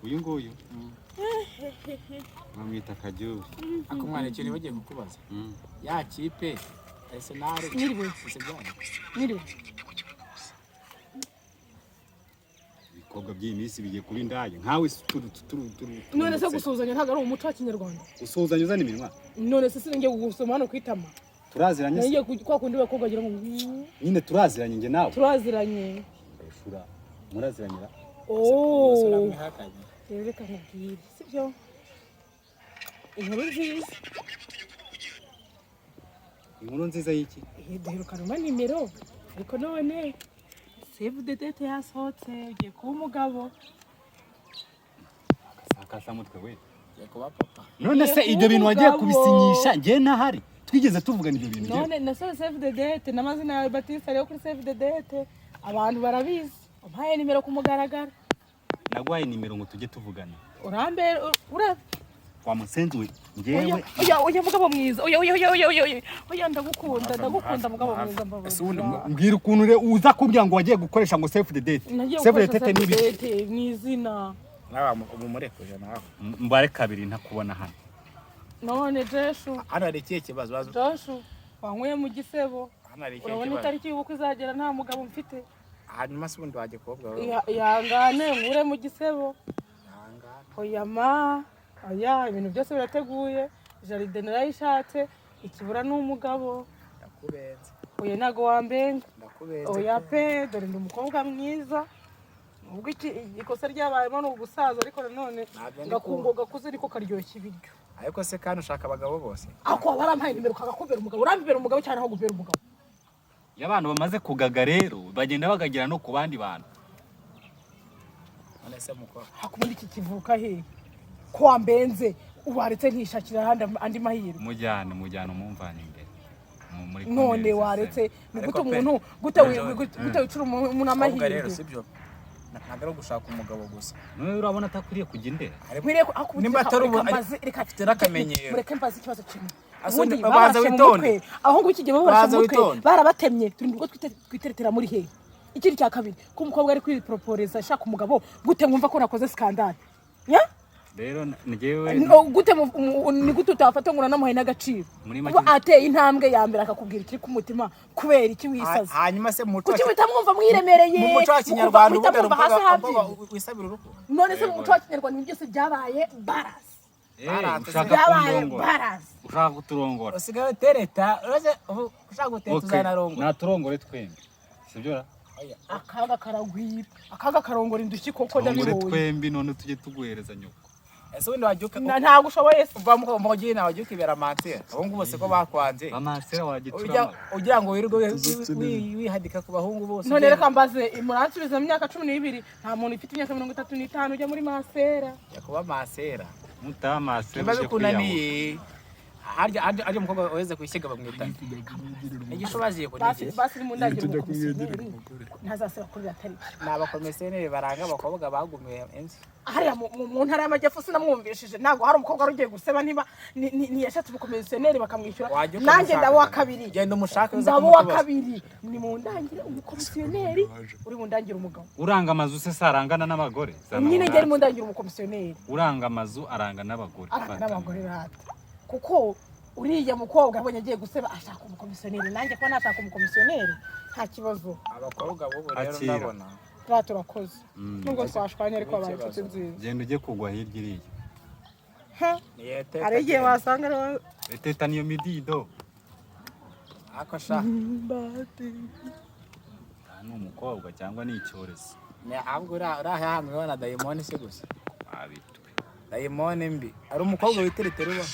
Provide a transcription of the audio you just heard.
Uyu nguyu bamwita Kajyuri. Ako mwana, ikintu bagiye kukubaza, ya kipe Arsenal. Mwiriwe. Ese byari Mwiriwe. Ibikorwa by'iyi minsi bigiye kuba indaya nkawe turu turu turu. None se gusuhuzanya ntabwo ari umuco wa Kinyarwanda? Usuhuzanya uzana iminwa? None se sinjye gusoma hano ku itama? Turaziranye se? Nanjye kwa kundi bakobwa bagira ngo Nyine turaziranye njye nawe? Turaziranye. Eshura, muraziranyira? Oh. Uramwihakanye. Rero reka nkubwire, sibyo, inkuru nziza. Inkuru nziza y'iki? Duherukana nimero, ariko none save the date yasohotse, ugiye kuba umugabo. Sakasa mutwe we. Ugiye kuba papa. None se ibyo bintu wagiye kubisinyisha njye ntahari? Twigeze tuvugana ibyo bintu njyewe? None nasohoye save the date n'amazina yawe Batista ariyo kuri save the date, abantu barabizi. Umpaye nimero ku mugaragaro. Naguhaye nimero ngo tujye tuvugana. Urambere ura Wa musenzi we. Oya. Njyewe? Oya, oya, mugabo mwiza, oya, oya, oya, oya, oya, oya, oya, ndagukunda, ndagukunda, mugabo mwiza. Ese ubundi Mbabarira. mbwira ukuntu uza kumbwira ngo wagiye gukoresha ngo save the date. Nagiye Save the gukoresha date save ni the ibiki? date ni izina. Nawe ubu murekuje nawe. Mbare kabiri ntakubona hano. None Jeshu. Hano hari ikihe kibazo baza? Joshu, wanyweye mu gisebo. Hano hari ikihe Urabona kibazo? itariki y'ubukwe izagera nta mugabo mfite. Hanyuma se ubundi wajya kubwa wowe? Ihangane nkure mu gisebo. Ihangane. Oya ma, oya, ibintu byose birateguye, jardin narayishatse, ikibura ni umugabo. Ndakubenze. Oya, ntago wambenga. Ndakubenze. Oya pe, dore ndi umukobwa mwiza. Ubwo iki ikosa ryabayemo ni ugusaza, ariko nanone Ntabwo ndi gakungo gakuze niko karyoshya ibiryo. Ariko se kandi ushaka abagabo bose? Ako waba warampaye nimero kagakubera umugabo, urambera umugabo cyane aho gubera umugabo. Iyo abantu bamaze kugaga rero bagenda bagagera no ku bandi bantu. None se mukora Hakubundi iki kivuka hehe ko wambenze? Waretse nkishakira ahandi andi mahirwe. Mujyane, mujyane, umumvane imbere. Muri None kumwe. waretse ni Ariko gute pe, umuntu gute Joy. gute wicura umuntu Abakobwa rero amahirwe? Sibyo, ntabwo ari ugushaka umugabo gusa. None urabona atakwiriye kujya indera? Nkwiriye ako Nimba atari reka reka afite n'akamenyero. Mureke mbaze ikibazo kimwe. Asoni, Ubundi babanza babarashe mu witonde. mutwe, ahubwo iki gihe babarashe Banza mu mutwe, witonde. barabatemye, turi ubwo twiteretera muri hehe? Ikindi cya kabiri, ko umukobwa ari kwiporoporeza ashaka umugabo, gute mwumva ko nakoze scandale? Ya? Rero njyewe No, gute ni gute utafata ngo uranamuhaye n'agaciro? Muri make- Kuba ateye intambwe ya mbere akakubwira ikiri ku mutima, kubera iki wisaza? Hanyuma se mu muco Kuki muhita mwumva mwiremereye? Mu muco wa Kinyarwanda Muhita ubundi mwumva hasi umukobwa habyimye. wisabira urukundo. None se mu muco wa Kinyarwanda ibintu byose byabaye barasi? Baranze. Ushaka Byabaye kundongora? barasi. Ushaka kuturongora? Usigaye utereta, uretse ubu ushaka guteta Okay, uzanarongora. Naturongore twembi, sibyo ra? Oya. Akaga karagwira, akaga karongora indushyi koko. Turongore Ndabibonye. twembi, none tujye tuguhereza nyoko. Ese ubundi wajya Ntabwo ushoboye se? uva mu gihe nawe wajya ukibera mansera, ubu ngubu se ko bakwanze? Bamansera Ujya wagiturama. ugira ngo wirirwe wihadika ku bahungu bose? None Ugenda. reka mbaze, muransubiza mu myaka 12, nta muntu ufite imyaka 35 ujya muri masera. Jya kuba masera. Mutaha masera Niba uje bikunaniye, harya umukobwa weze ku ishyiga bamwita igishobaziye ko Basi ni iki? basi, nimundangire umukomisiyoneri ntazaseba kuri atari Ni abakomisiyoneri baranga abakobwa bagumiwe inzu. Hariya mu ntara y'Amajyepfo. Sinamwumvishije, ntabwo hari umukobwa wari ugiye guseba niba ntiyashatse umukomisiyoneri bakamwishyura. Wajya Nanjye ukamushaka. ndaba uwa kabiri. Genda umushake uze Ndaba uwa kumutubaza. kabiri. Ni mu ndangire umukomisiyoneri uri bundangire umugabo. Uranga amazu se sarangana n'abagore? Zana Nyine aho njye mu ngaho. ndangire umukomisiyoneri. Uranga amazu aranga n'abagore. Aranga n'abagore rata, kuko uriya mukobwa abonye agiye guseba ashaka umukomisiyoneri, nanjye kuba nashaka umukomisiyoneri nta kibazo. Abakobwa b'ubu rero Akira. ndabona Turiya turakoze nubwo twashwanye, ariko wabaye inshuti nziza. Genda ujye kugwa hirya iriya. Ha, Niyete. Hari igihe wasanga ariwe. Eteta niyo midido. Ako sha. Aha ni umukobwa cyangwa ni icyorezo? Ni ahubwo uri ahantu na dayimoni se gusa. Abitwe. Dayimoni mbi ari umukobwa witeretera uba.